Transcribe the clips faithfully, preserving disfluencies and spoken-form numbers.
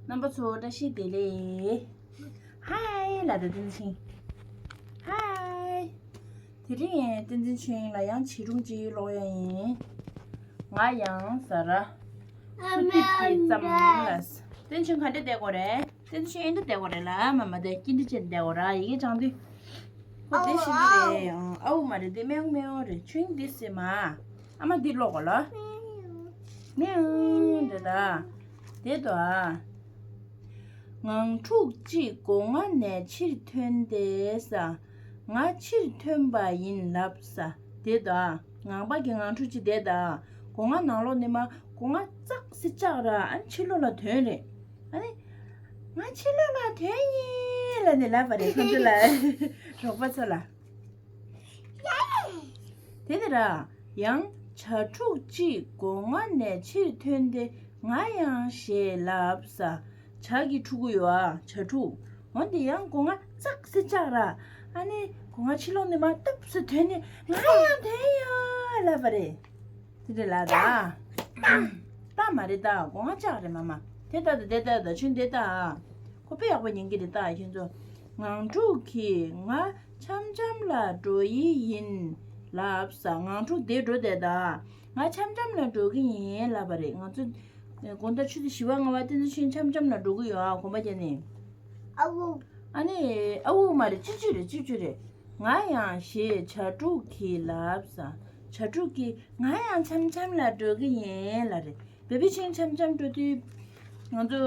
རྣམ་པ་ཚོ་བཀྲ་ཤིས་བདེ་ལེགས། ཧའི་ལ་དང་བསྟན་འཛིན་ཆོས་དབྱིངས། ཧའི། དེ་རིང་བསྟན་འཛིན་ཆོས་དབྱིངས་ལ་ཡང་བྱིས་སྒྲུང་ཅིག་ཀློག་ཡ་ཡིན། ང་ཡང་ཟ་ར། ཨ་མའི་ཨ་མ། བསྟན་འཛིན་ཆོས་དབྱིངས་ག་འདྲ་བསྡད་དགོས་རེད། བསྟན་འཛིན་ཆོས་དབྱིངས་འདི་བསྡད་དགོས་རེད་ལ། མ་མ་བསྡད་ཀྱི་འདི་བྱས་བསྡད་དགོས་ར། ཡི་གེ་སྦྱང་དུས། ཁོ་དེ་ཤེས་ཀྱི་རེད། ཨ་འུ་མ་རེད། དེ་མེའུ་མེའུ་རེད། ཆོས་དབྱིངས་འདི་ཟེར་མ། ཨ་མ་འདི་ཀློག་གོ་ལ། མེའུ་རེད་ད། དེ་དོ་ཨ། ངང་ཕྲུག་གཅིག་སྒོ་ང་ནས་ཕྱིར་ཐོན་ཏེ་ས། ང་ཕྱིར་ཐོན་པ་ཡིན་ལབ་ས། དེ་དོ་ཨ། ངང་པ་གི་ངང་ཕྲུག་གཅིག་དེ་ད། སྒོ་ང་ནང་ལོགས་ནས་མ་སྒོ་ང་ཙག་སེ་བཅག་ར། ཨ་ཕྱི་ལོགས་ལ་ཐོན་རེད། ཨ་ནི། ང་ཕྱི་ལོགས་ལ་ཐོན་ཡིན་ལབ་ནས་ལབ་པ་རེད། ཁོང་ཚོ་ལ་རོགས་པ་ཚོ་ལ། དེ་ནས་ར། ཡང་བྱ་ཕྲུག་གཅིག་སྒོ་ང་ནས་ཕྱིར་ཐོན་ཏེ་ང་ཡང་ཞེས་ལབ་ས། བྱ་གི་ཕྲུ་གུ་ཡོད་ཨ། བྱ་ཕྲུག་འོན་ཏེ་ཡང་སྒོ་ང་ཙག་སེ་བཅག་ར། ཨ་ནི་སྒོ་ང་ཕྱི་ལོགས་ནས་མ་སྟབས་སེ་ཐོན་ནས་ང་ཡང་ཐོན་ཡོད་ལབ་པ་རེད། དེ་འདྲ་ལ་ད། ད་མ་རེད་ད། སྒོ་ང་ལྕགས་རེད་མ་མ། དེ་ལྟ་ད་དེ་ལྟ་ད་ཆུན་དེ་ལྟ། ཁོ་དཔེ་ཡག་པོ་ཉན་གི་རེད་ད་ཁྱེད་ཚོ། ངང་ཕྲུག་གིས་ང་འཆམ་འཆམ་ལ་འགྲོ་ཡི་ཡིན་ལབ་ས། ངང་ཕྲུག་དེ་འགྲོ་དེ་ད། ང་འཆམ་འཆམ་ལ་འགྲོ་གི་ཡིན་ལབ་པ་རེད། ང་ཚོ་དགོང་དག་ཆུ་ཚོད་བཞི་པ་ལྔ་པ་དེ་ཚོ་ཆུན་འཆམ་འཆམ་ལ་འགྲོ་གི་ཡོད་ཨ། གོམ་པ་རྒྱག་ནས། ཨ་བུ། ཨ་ནི་ཨ་བུ་མ་རེད། ཅིག་ཅིག་རེད། ཅིག་ཅིག་རེད། ང་ཡང་ཞེས་བྱ་ཕྲུག་གིས་ལབ་ས། བྱ་ཕྲུག་གིས་ང་ཡང་འཆམ་འཆམ་ལ་འགྲོ་གི་ཡིན་ལབ་རེད། བེ་བི་ཆུན་འཆམ་འཆམ་འགྲོ་དུས། ང་ཚོ་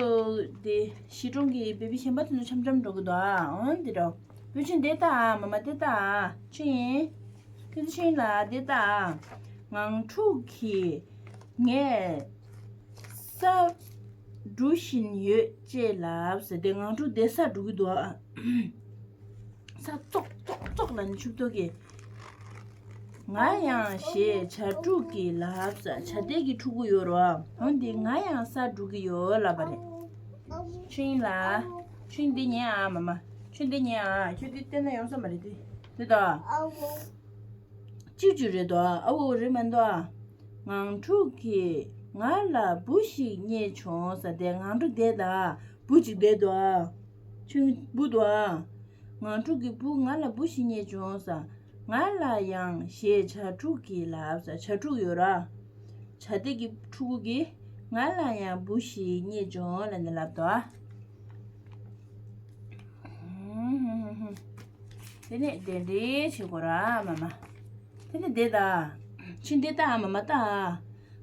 དེ་གཞིས་གྲོང་གི་བེ་བི་གཞན་པ་དེ་ཚོ་འཆམ་འཆམ་འགྲོ་གི་འདུག་ཨ། འོན་ཏེ་འགྲོ། བེ་བི་ཆུན་དེ་ལྟ་ཨ། མ་མ་དེ་ལྟ་ཨ། ཆུན་ཡིན། དེ་ཚོ་ཆུན་ལ་དེ་ལྟ་ཨ། ངང་ཕྲུག་གིས་ངས་ས་འགྲོ་བཞིན་ཡོད་ཅེས་ལབ་ཟེར་ཏེ། ངང་ཕྲུག་དེ་ས་འགྲོ་གི་འདུག་ཨ། ས་ཙོག་ཙོག་ཙོག་ལ་ནི་ཆུབ་ཏོ་གི། ང་ཡང་ཞེས་བྱ་ཕྲུག་གིས་ལབ་ས། བྱ་དེ་གི་ཕྲུ་གུ་ཡོད་རོ། འོན་ཏེ་ང་ཡང་ས་འགྲོ་གི་ཡོད་ལབ་པ་རེད། ཆུན་ལ། ཆུན་འདི་ཉན་ཨ་མ་མ། ཆུན་འདི་ཉན་ཨ། ཁྱོད་འདི་བལྟས་ན་ཡོང་ས་མ་རེད་དེ། དེ་ད། ཅིག་ཅིག་རེད་དོ། ཨ་བོ་རེད་མ་འདུག་ཨ། ངང་ཕྲུག་གིས་ང་ལ་འབུ་ཞིག་རྙེད་བྱུང་ས། དེ་ངང་ཕྲུག་དེ་ད་འབུ་ཅིག་དེ་དོ། ཆུང་འབུ་དོ། ངང་ཕྲུག་གིས་འབུ་ང་ལ་འབུ་ཞིག་རྙེད་བྱུང་ས། ང་ལ་ཡང་ཞེས་བྱ་ཕྲུག་གིས་ལབ་ས། བྱ་ཕྲུག་ཡོད་ར། བྱ་དེ་གི་ཕྲུ་གུ་གིས་ང་ལ་ཡང་འབུ་ཞིག་རྙེད་བྱུང་ལབ་ནས་ལབ་དོ། དེ་ནས་དེ་འདྲའི་བྱེད་དགོས་ར་མ་མ། དེ་ནས་དེ་ད། ཆུན་དེ་ད་མ་མ་ད།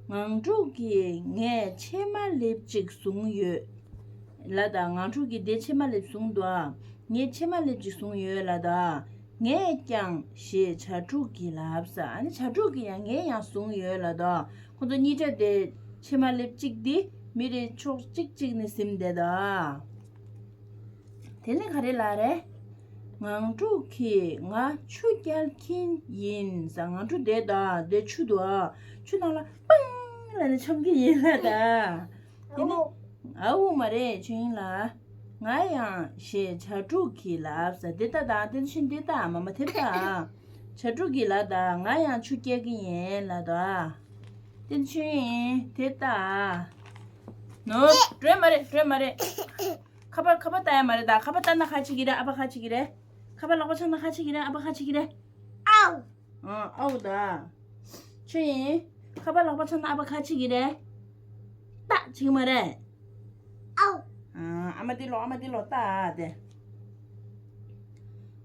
ངང་ཕྲུག་གིས་ངས་ཕྱེ་མ་ལེབ་ཅིག་བཟུང་ཡོད། ལ་ད་ངང་ཕྲུག་གིས་དེ་ཕྱེ་མ་ལེབ་བཟུང་འདུག་ཨ། ངས་ཕྱེ་མ་ལེབ་ཅིག་བཟུང་ཡོད་ལ་ད། ངས་ཀྱང་ཞེས་བྱ་ཕྲུག་གིས་ལབ་ས། ཨ་ནི་བྱ་ཕྲུག་གིས་ཡང་ངས་ཡང་བཟུང་ཡོད་ལ་ད། ཁོ་ཚོ་གཉིས་ཆ་དེ་ཕྱེ་མ་ལེབ་གཅིག་འདི་མི་རེ་ཕྱོགས་གཅིག་གཅིག་ནས་ཟིན་བསྡད་ད། དེ་ནས་ག་རེ་ལབ་རེད། ངང་ཕྲུག་གིས་ང་ཆུ་རྐྱལ་གྱིན་ཡིན་ས། ངང་ཕྲུག་དེ་ད་དེ་ཆུ་འདུག་ཨ། ཆུ་ནང་ལ་པང་ལབ་ནས་འཆམ་གྱི་ཡིན་ལ་ད། དེ་ནས་ཨ་འུ་མ་རེད་ཆུ་ཡིན་ལ། ང་ཡང་ཞེས་བྱ་ཕྲུག་གིས་ལབ་ས། དེ་ལྟ་དང་དེ་བཞིན་དེ་ལྟ་མ་མ་དེ་ལྟ། བྱ་ཕྲུག་གིས་ལབ་ད་ང་ཡང་ཆུ་རྐྱལ་གྱི་ཡིན་ལབ་ད། དེ་ཆུ་ཡིན་དེ་ལྟ། ནོ། འགྲོ་ཡ་མ་རེད། འགྲོ་ཡ་མ་རེད། ཁ་པར་ཁ་པར་ལྟ་ཡ་མ་རེད་ད། ཁ་པར་ལྟ་ན་ཁ་ཆེ་གི་རེད། ཨ་ཕ་ཁ་ཆེ་གི་རེད། ཁ་པར་ལག་པ་འཆང་ན་ཁ་ཆེ་གི་རེད། ཨ་ཕ་ཁ་ཆེ་གི་རེད། ཨའོ། ཨ་ཨའོ་ད། ཆུ་ཡིན། ཁ་པར་ལག་པ་འཆང་ན་ཨ་ཕ་ཁ་ཆེ་གི་རེད། ཏག་ཆེ་གི་མ་རེད། ཨའོ། ཨ་མ་འདི་ལོ། ཨ་མ་འདི་ལོ་ཏག་དེ།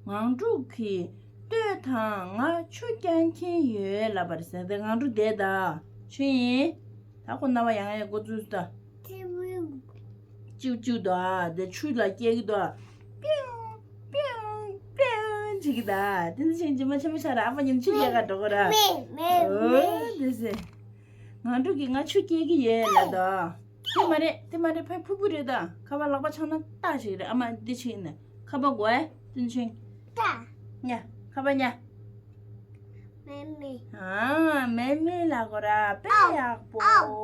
ངང་ཕྲུག་གིས་ལྟོས་དང་། ང་ཆུ་རྐྱལ་གྱིན་ཡོད་ལབ་པ་རེད་ཟེར་ཏེ། ངང་ཕྲུག་དེ་ད་ཆུ་ཡིན། ད་ཁོ་རྣ་བ་ཡང་ཡང་འགོ་བཙུགས་ད། ཅིའུ་ཅིའུ་དོ། དེ་ཆུ་ལ་སྐྱེལ་གི་དོ། པིའུ་པིའུ་པིའུ་བྱེད་ཀྱི་ད། དེ་ཚོ་ཆེན་ཆེན་མ་ཆེན་མོ་ཆགས་ར། ཨ་ཕ་མཉམ་ཆུ་སྐྱེལ་ག་འགྲོ་གི་ར། མེ་མེ་ཨོ་མེ། དེ་ཟེ། ང་ཕྲུག་གིས་ང་ཆུ་སྐྱེལ་གི་ཡོད་ལབ་དོ། དེ་མ་རེད། དེ་མ་རེད། ཕ་ཕུ་བུ་རེད་ད། ཁ་པར་ལག་པ་འཆང་ན་ཏག་ཞིག་རེད། ཨ་མ་འདི་ཆེན་ནས་ཁ་པར་དགོས་ཨེ། དེ་ཆེན། ཏག་ཉ། ཁ་པར་ཉ། མེ་མེ། ཨ། མེ་མེ་ལབ་དགོས་ར། དཔེ་ཡག་པོ། ཨའོ།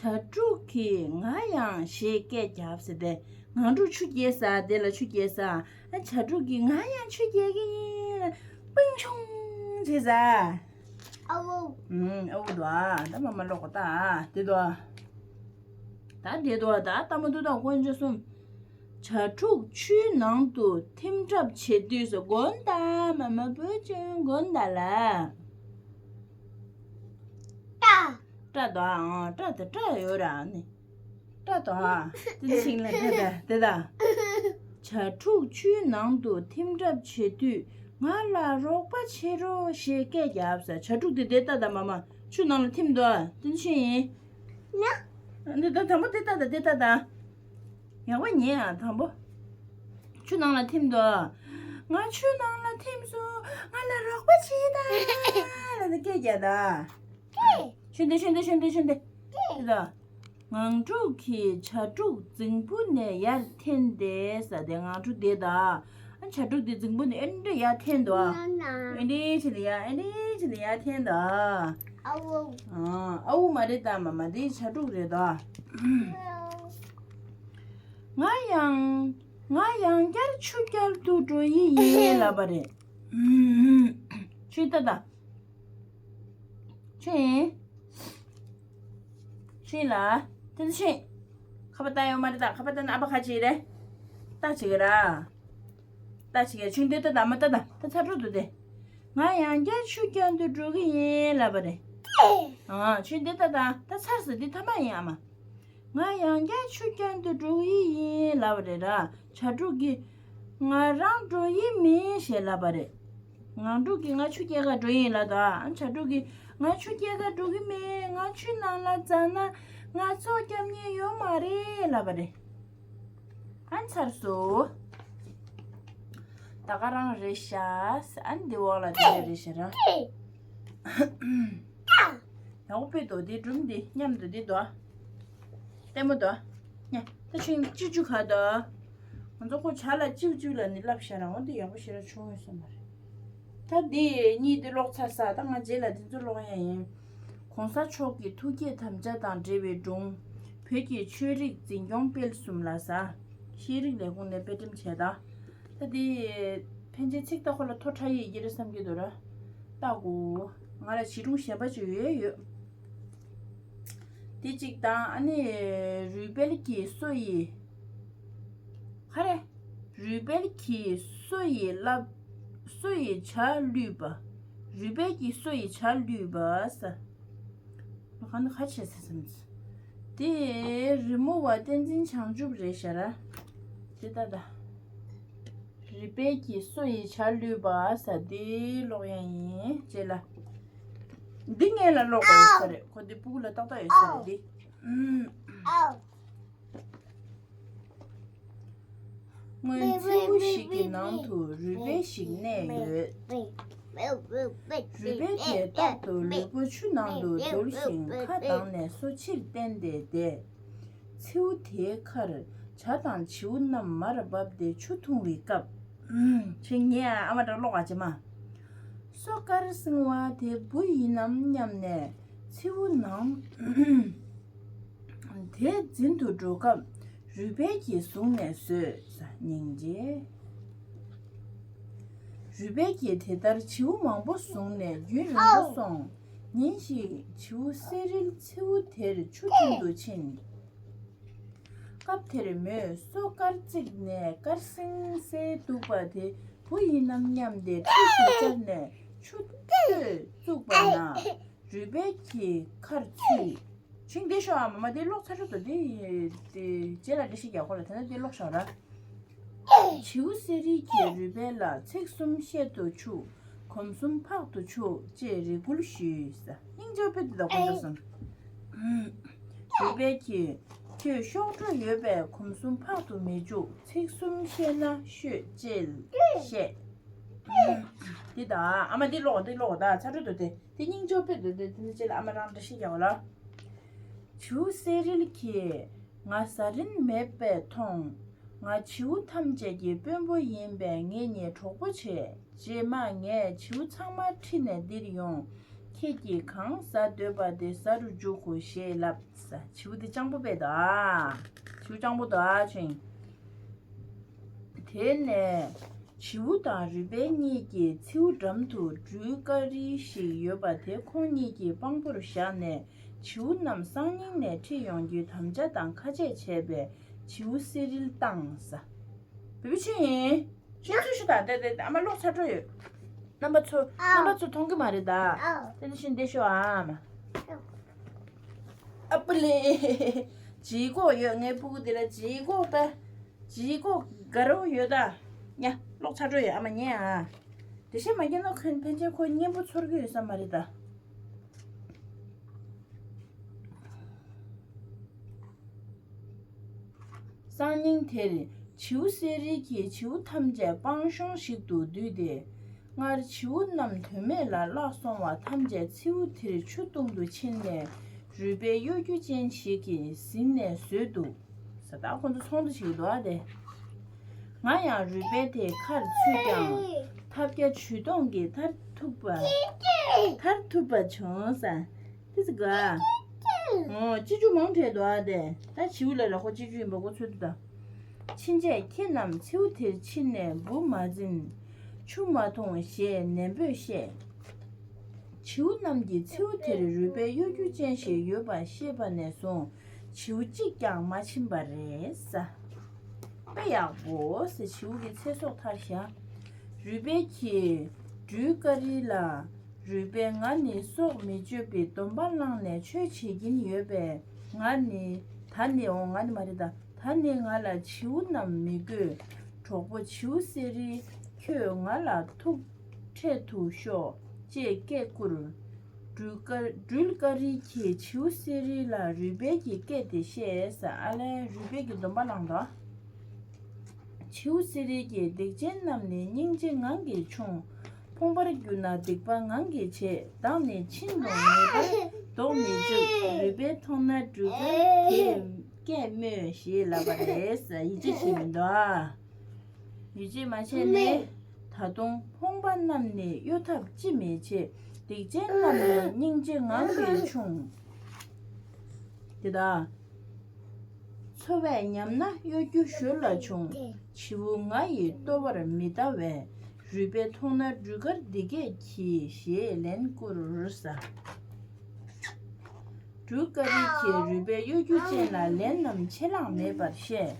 བྱ་ཕྲུག་གིས་ང་ཡང་ཞེས་སྐད་བརྒྱབ་ཟེར་ཏེ། ངང་ཕྲུག་ཆུ་སྐྱེལ་ས་དེ་ལ་ཆུ་སྐྱེལ་ས། ཨ། བྱ་ཕྲུག་གིས་ང་ཡང་ཆུ་སྐྱེལ་གི་ཡིན། པིང་ཆུང་བྱས་ས། ཨ་བོ། ཨུམ། ཨ་བོ་དོ། ཨ། ད་མ་མ་ཀློག་གོ་ད། དེ་དོ། ད་དེ་དོ་ད་ལྟ་མ་ཐུག་དང་དཀོན་མཆོག་གསུམ། བྱ་ཕྲུག་ཆུའི་ནང་དུ་ཐིམ་གྲབས་བྱེད་དུས་སུ་དགོན་ད་མ་མ་བུ་ཆུན་དགོན་ད་ལ། སྐྲ་དོ་ཨང་སྐྲ་དེ་སྐྲ་ཡོད་ར་ནི། སྐྲ་དོ་ཨ། དེ་ཤིང་ལ་དེ་ད་དེ་ད། བྱ་ཕྲུག་ཆུའི་ནང་དུ་ཐིམ་གྲབས་བྱེད་དུས་ང་ལ་རོགས་པ་བྱེད་རོགས་ཞེས་སྐད་བརྒྱབ་ས། བྱ་ཕྲུག་དེ་དེ་ལྟ་ད་མ་མ་ཆུ་ནང་ལ་ཐིམ་འདུག་ཨ། དེ་ཤིང་ཡིན། འདི་ད་དང་པོ་དེ་ལྟ་ད་དེ་ལྟ་ད། ཡག་པོ་ཉན་ཨ་དང་པོ། ཆུ་ནང་ལ་ཐིམ་འདུག་ཨ། ང་ཆུ་ནང་ལ་ཐིམ་སོང་། ང་ལ་རོགས་པ་བྱེད་ད་ལ་ནི་སྐད་རྒྱག་ད། ཤུན་ཏེ་ཤུན་ཏེ་ཤུན་ཏེ་ཤུན་ཏེ། དེ་ད། ངང་ཕྲུག་གིས་བྱ་ཕྲུག་རྫིང་བུ་ནས་ཡར་འཐེན་ཏེ་ཟ་དེ་ངང་ཕྲུག་དེ་ད། ཨ་བྱ་ཕྲུག་དེ་རྫིང་བུ་ནས་ཨེ་འདྲ་ཡར་འཐེན་འདུག་ཨ། ཨེ་འདྲ་བྱས་ནས་ཡར་ཨེ་འདྲ་བྱས་ནས་ཡར་འཐེན་འདུག་ཨ། ཨ་བུ། ཨ་ཨ་བུ་མ་རེད་ད་མ་མ་དེ་བྱ་ཕྲུག་རེད་ད། ང་ཡང་ང་ཡང་བསྐྱར་ཆུ་རྐྱལ་དུ་འགྲོ་ཡི་ཡིན་ལབ་པ་རེད། ཆུ་ད་ད། ཆུ་ཡིན། ཆུ་ཡིན་ལ། དེ་ཚོ་ཆུ་ཡིན། ཁ་པར་བཏང་ཡོད་མ་རེད་ད་ཁ་པར་བཏང་ན་ཨ་ཕ་ཁ་ཅིག་རེད། ལྟ་ཅིག་ར། ལྟ་ཅིག་ཆུ་ཡིན་དེ་ལྟ་ད་མ་ལྟ་ད་ད་ཚ་དྲོད་དུ་དེ། ང་ཡང་བསྐྱར་ཆུ་རྐྱལ་དུ་འགྲོ་གི་ཡིན་ལབ་པ་རེད། ཨ་ཆུ་ཡིན་དེ་ལྟ་ད་ད་ཚར་སོང་འདི་ཐ་མ་ཡིན་ཨ་མ། ང་ཡང་བསྐྱར་ཆུ་རྐྱལ་དུ་འགྲོ་ཡི་ཡིན་ལབ་པ་རེད་ར། བྱ་ཕྲུག་གིས་ང་རང་འགྲོ་ཡི་མིན་ཞེས་ལབ་པ་རེད། ངང་ཕྲུག་གིས་ང་ཆུ་རྐྱལ་ག་འགྲོ་ཡིན་ལབ་ད། བྱ་ཕྲུག་གིས་ང་ཆུ་རྐྱལ་ག་འགྲོ་གི་མིན། ང་ཆུ་ནང་ལ་འཛེགས་ན་ང་ཚོགས་རྒྱབ་མཁན་ཡོད་མ་རེད་ལབ་པ་རེད། ཨ་ཚར་སོང་། ད་ག་རང་རེད་ཤག་ཨ་འདི་འོག་ལ་འདི་རེད་ཤག་ར། ཡག་པོ་དཔེ་འདུག་འདི་སྒྲུང་འདི་མཉམ་དུ་འདི་འདུག་ལྟད་མོ་འདུག་ཉ་ད་ཆུང་ཅིག་ཅུ་ག་འདུག་ང་ཚོ་ཁོ་བྱ་ལ་ཅིག་ཅུ་ལ་ནི་བསླབ་བྱ་རང་འོ་འདི་ཡག་པོ་ཞེ་དྲག་བྱུང་ཡོད་ས་མ་རེད། ད་འདི་གཉིས་འདི་ཀློག་ཚར་ས་ད་ང་རྗེས་ལ་འདི་ཚོ་ཀློག་ཡ་ཡིན། ༸གོང་ས་མཆོག་གི་ཐུགས་བསྐྱེད་དམ་བཅའ་དང་འབྲེལ་བའི་སྒྲུང་། བོད་ཀྱི་ཆོས་རིག་འཛིན་སྐྱོང་སྤེལ་གསུམ་ལ་ཟ། ཤེས་རིག་ལས་ཁུངས་ནས་དཔེ་སྐྲུན་བྱས་ད། ད་འདི་ཕན་ཆད་ཚིག་ད་ཁོ་ལ་མཐོ་ཕྲ་ཡི་ཡི་རེད་བསམ་གྱི་འདུག་ར། ལྟ་དགོས། ང་ལ་བྱིས་སྒྲུང་གཞན་པ་ཅིག་ཡོད་ཡོད། དེ་གཅིག་དང་ཨ་ནི་རུས་སྦལ་གྱི་སོ་ཡི། ག་རེ། རུས་སྦལ་གྱི་སོ་ཡི་རླབས། སོ་ཡི་བྱ་བླུད་པ། རུས་སྦལ་གྱི་སོ་ཡི་བྱ་བླུད་པ་ས། ག་ནི་ག་བྱེད་ས་སེམས། དེ་རི་མོ་བ་བསྟན་འཛིན་བྱང་ཆུབ་རེད་ཤག་ར། དེ་ལྟ་ད། རུས་སྦལ་གྱི་སོ་ཡི་བྱ་བླུད་པ་ས་དེ་ཀློག་ཡ་ཡིན་རྗེས་ལ། འདི་ངས་ལ་ཀློག་དགོས་ཡོད་ས་རེད་ཁོ་འདི་སྤུ་གུ་ལ་ཏག་ཏག་ཡོད་ས་རེད་འདི། སྔོན་མཚེའུ་ཞིག་གི་ནང་དུ་རུས་སྦལ་ཞིག་གནས་ཡོད། རུས་སྦལ་དེ་རྟག་ཏུ་ལུས་པོ་ཆུ་ནང་དུ་འཛུལ་ཞིང་ཁ་གདངས་ནས་སོ་ཕྱིར་བསྟན་ཏེ་བསྡད། མཚེའུ་དེའི་ཁར་བྱ་དང་བྱིའུ་རྣམས་མར་བབས་ཏེ་ཆུ་འཐུང་བའི་སྐབས། ཁྱེད་ངའི་ཨ་མ་འདྲ་ཀློག་ག་ཅེ་མ། སོ་དཀར་སིང་བ་དེ་བུ་ཡིན་ནམ་སྙམ་ནས་མཚེའུ་ནང་དེ་འཛིན་དུ་འགྲོ་སྐབས་རུས་སྦལ་གྱིས་བཟུང་ནས་ཟོས། སྙིང་རྗེ། རུས་སྦལ་གྱིས་དེ་ལྟར་བྱིའུ་མང་པོ་བཟུང་ནས་རྒྱུན་རིང་པོ་སོང་། ཉིན་ཞིག་བྱིའུ་གསེར་རིལ་མཚེའུ་དེར་ཆུ་འཐུང་དུ་ཕྱིན། སྐབས་དེར་མོས་སོ་དཀར་བརྩིགས་ནས་དཀར་སིང་སེ་འདུག་པ་དེ་བུ་ཡིན་ནམ་སྙམ་སྟེ་འཁྲིས་སུ་བཅར་ནས་ཆུ་ཐོད་བཙུགས་པ་ན་རུས་སྦལ་གྱི་ཁར་ཚུད། ཤིང་དེ་ཤོག་ཨ་མ་མ་དེ་ཀློག་ཚར་ཤོག་ཏུ་དེ་དེ་རྗེས་ལ་འགྲེལ་བཤད་རྒྱག་གོ་ལ་དེ་ན་དེ་ཀློག་ཤོག་ར། བྱིའུ་གསེར་རིལ་གྱིས་རུས་སྦལ་ལ་ཚིགས་གསུམ་བཤད་དུ་ཆུག་གོམ་གསུམ་འཕག་ཏུ་ཆུག་ཅེས་རེ་སྐུལ་ཞུས། སྙིང་རྗེ་པོ་དཔེ་འདི་དག་དཀོན་མཆོག་གསུམ། རུས་སྦལ་གྱིས་ཁྱོད་གཤོག་སྒྲོ་ཡོད་པས་གོམ་གསུམ་འཕག་ཏུ་མི་འཇུག་ཚིགས་གསུམ་བཤད་ན་ཤོད་ཅེས་བཤད། འདི་དང་ཨ་མ་འདི་ཀློག་འདི་ཀློག་ད་ཚ་དྲོད་དུ་དེ་འདི་སྙིང་རྗེ་པོ་དཔེ་འདི་འདི་འདི་ཅེས་ལ་ཨ་མ་རང་འདྲ་ཤི་རྒྱག་ལ། བྱིའུ་གསེར་རིལ་གྱིས། ང་ཟ་རིན་མེད་པས་མཐོང་། ང་བྱིའུ་ཐམས་ཅད་ཀྱི་དཔོན་པོ་ཡིན་པས་ངེད་གཉིས་གྲོགས་པོ་བྱེད། རྗེས་མ་ངས་བྱིའུ་ཚང་མ་ཁྲིད་ནས་འདིར་ཡོང་། ཁྱེད་ཀྱིས་གང་ཟ་འདོད་པ་དེ་ཟ་རུ་འཇུག་གོ་ཞེས་ལབ། བྱིའུ་དེ་སྤྱང་པོ་དཔེ་འདུག་ཨ། བྱིའུ་སྤྱང་པོ་འདུག་ཨ་ཆུང་། དེ་ནས་བྱིའུ་དང་རུས་སྦལ་གཉིས་ཀྱིས་མཚེའུ་འགྲམ་དུ་སྦྲུལ་དཀར་རིལ་ཞིག་ཡོད་པ་དེ་ཁོང་གཉིས་ཀྱི་པང་པོར་བཞག་ནས་ བྱིའུ་རྣམས་སང་ཉིན་ནས་ཁྲིད་ཡོང་རྒྱུའི་དམ་བཅའ་དང་ཁ་ཆད་བྱས་པས་བྱིའུ་གསེར་རིལ་བཏང་ས། བུ་བུ་ཆུ་ཡིན། ཆུ་ཚོད་ཞུ་དང་། དེ་དེ་ཨ་མ་གློག་ཚ་འགྲོ་ཡོད། རྣམ་པ་ཚོ་རྣམ་པ་ཚོ་མཐོང་གི་མ་རེད་ད། དེ་ནི་ཤིན་ཏེ་ཤོ་ཨ་མ། ཨ་པ་ལེ། ལྗིད་ཁོག་ཡོད། ངའི་སྤུ་གུ་འདི་ལ་ལྗིད་ཁོག་ད། ལྗིད་ཁོག་དགའ་རོགས་ཡོད་ད། ཉ་གློག་ཚ་འགྲོ་ཡོད། ཨ་མ་ཉན་ཨ། དེ་བཤད་མ་ཉན་ན་ཁོན་ཕན་ཆད་ཁོ་གཉེན་པོ་ཚོར་གི་ཡོད་ས་མ་རེད་ད། སང་ཉིན་དེར་བྱིའུ་གསེར་རིལ་གྱིས་བྱིའུ་ཐམས་ཅད་སྤང་གཤོང་ཞིག་ཏུ་བསྡུས་ཏེ། སྔར་བྱིའུ་རྣམས་དོན་མེད་ལ་བརླག་སོང་བ་ཐམས་ཅད་མཚེའུ་དེར་ཆུ་བཏུང་དུ་ཕྱིན་ནས་རུས་སྦལ་གཡོ་སྒྱུ་ཅན་ཞིག་གིས་ཟིན་ནས་ཟོས་འདུག་ས། ད་ཁོ་ཚོ་ཚོང་འདུ་ཞིག་འདུག་ཨ་དེ། ང་ཡང་རུས་སྦལ་དེའི་ཁར་ཚུད་ཀྱང་ཐབས་བརྒྱ་ཇུས་སྟོང་གིས་ཐར་ཐུབ་པ་ཐར་ཐུབ་པ་བྱུང་ས། ཏི་ཙི་ག་ཨོ་ཅི་ཅུ་མང་བྲལ་འདུག་ཨ་དེ། ད་བྱིའུ་ལ་ར་ཁོ་ཅི་ཅུ་ཡིན་པ་ཁོ་ཚོད་དུ་ད། ཕྱིན་ཆད་ཁྱེད་རྣམས་མཚེའུ་དེར་ཕྱིན་ནས་འབུ་མ་འཛིན། ཆུ་མ་འཐུང་ཞེས་ནན་པོས་བཤད། བྱིའུ་རྣམས་ཀྱིས་མཚེའུ་དེར་རུས་སྦལ་གཡོ་སྒྱུ་ཅན་ཞིག་ཡོད་པ་ཤེས་པ་ནས་བཟུང་བྱིའུ་གཅིག་ཀྱང་མ་ཕྱིན་པ་རེད་ས། དཔེ་ཡག་པོ་ཟེར་བྱིའུ་གི་ཚེ་སྲོག་ཐར་ཤག་རུས་སྦལ་གྱིས་སྦྲུལ་ཀ་རི་ལ། རུས་སྦལ་ང་ནི་སྲོག་མི་གཅོད་པའི་སྡོམ་པ་བླངས་ནས་ཆོས་བྱེད་ཀྱིན་ཡོད་པས། ང་ནི་ད་ནི་འོང་ང་ནི་མ་རེད་ད། ད་ནི་ང་ལ་བྱིའུ་རྣམས་མི་དགོས། གྲོགས་པོ་བྱིའུ་གསེར་རིལ། ཁྱོད་ང་ལ་ཐུག་འཕྲད་དུ་ཤོག་ཅེས་སྐད་བསྐུར། སྦྲུལ་ཀ་སྦྲུལ་ཀ་རི་གིས་བྱིའུ་གསེར་རིལ་ལ་རུས་སྦལ་གྱི་སྐད་དེ་བཤད་ས། ཨ་ལས་རུས་སྦལ་གྱི་སྡོམ་པ་བླངས་དོ། བྱིའུ་གསེར་རིལ་གྱིས་སྡིག་ཅན་རྣམས་ནི་སྙིང་རྗེ་ངང་གིས་ཕྱུང་། ཕོངས་པར་གྱུར་ན་སྡིག་པ་ངང་གིས་བྱེད། བདག་ནི་ཕྱིན་རུང་ངེས་པར་ལྡོག་མི་འཇུག་རུས་སྦལ་མཐོང་ན་སྦྲུལ་དཀར་དེས་སྐད་སྨྲོས་ཞེས་ལབ་པ་རེད་ས། ཡིད་ཆེས་བྱེད་མི་འདུག་ཨ། ཡིད་ཆེས་མ་བྱས་ནས། ད་དུང་ཕོངས་པ་རྣམས་ནི་གཡོ་ཐབས་ཅི་མི་བྱེད། སྡིག་ཅན་རྣམས་ནི་སྙིང་རྗེ་ངང་གིས་ཕྱུང་། དེ་དག་འཚོ་བས་ཉམས་ན་གཡོ་སྒྱུ་ཞོར་ལ་བྱུང་། བྱིའུ་ང་ཡི་ལྟོ་བར་མི་ལྟ་བས། རུས་སྦལ་མཐོང་ན་སྦྲུལ་དཀར་འདི་སྐད་གྱིས་ཞེས་ལན་བསྐུར་ས། སྦྲུལ་ཀ་རི་གིས་རུས་སྦལ་གཡོ་སྒྱུ་ཅན་ལ་ལན་ནམ་ཆད་ལྷག་མེད་པར་བཤད།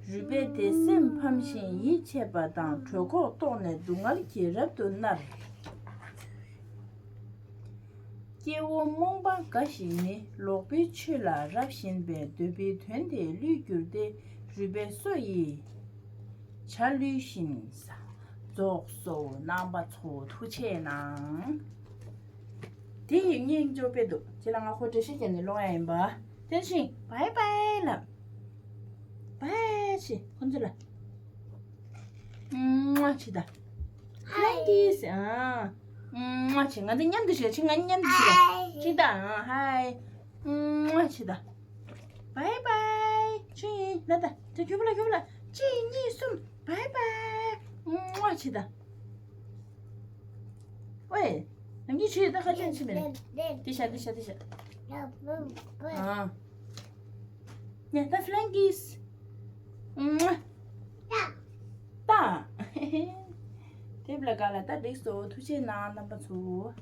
རུས་སྦལ་དེ་སེམས་ཕམ་ཞིང་ཡིད་ཆད་པ་དང་གྲོད་ཁོག་ལྟོགས་ནས་སྡུག་བསྔལ་གྱིས་རབ་ཏུ་མནར། སྐྱེ་བོ་རྨོངས་པ་འགའ་ཞིག་ནི་ལོག་པའི་ཆོས་ལ་རབ་ཞེན་པས་འདོད་པའི་དོན་དེ་བསླུས་གྱུར་ཏེ་རུས་སྦལ་སོ་ཡི་བྱ་བསླུས་བཞིན། རྫོགས་སོ། རྣམ་པ་ཚོ་ཐུགས་ཆེ་གནང་། དེ་ཡི་སྙིང་བཅོ་དཔེ་འདུག་ཅི་ལ་ང་ཁོ་འགྲེལ་བཤད་བརྒྱབ་ནས་ཀློག་ཡ་ཡིན་པ། དེ་བཞིན་བྷའི་བྷའི་ལབ། བྷའི་ཆེ་ཁོ་ཚོ་ལ། ཨུམ་ཆི་ད། ཧའི། ལྷན་རྒྱས་ཨ། ཨུམ་ཆི། ང་ཚོ་མཉམ་དུ་ཞིག་ཆི། ང་མཉམ་དུ་ཞིག་ཧའི། ཆི་ད། ཨ་ཧའི། ཨུམ་ཆི་ད། བྷའི་བྷའི། ཆུ་ཡིན་ན་ད། ད་ཁྱོད་པོ་ལ་ཁྱོད་པོ་ལ། གཅིག་གཉིས་གསུམ། བྷའི་བྷའི། ཨུམ་ཆི་ད། ཝེ། ནམ་རྒྱུན་ཆུ་ཡིན་ད་ཁ་ཅན་ཆི་མེད། དེ་ཤ་དེ་ཤ་དེ་ཤ། ཨ། ཉ་ད་ཧྥི་ལན་ཀིས། ཨུམ། ད། དེབ་ལ་ག་ལ་ད་འགྲིག་སོ། ཐུགས་རྗེ་གནང་རྣམ་པ་ཚོ།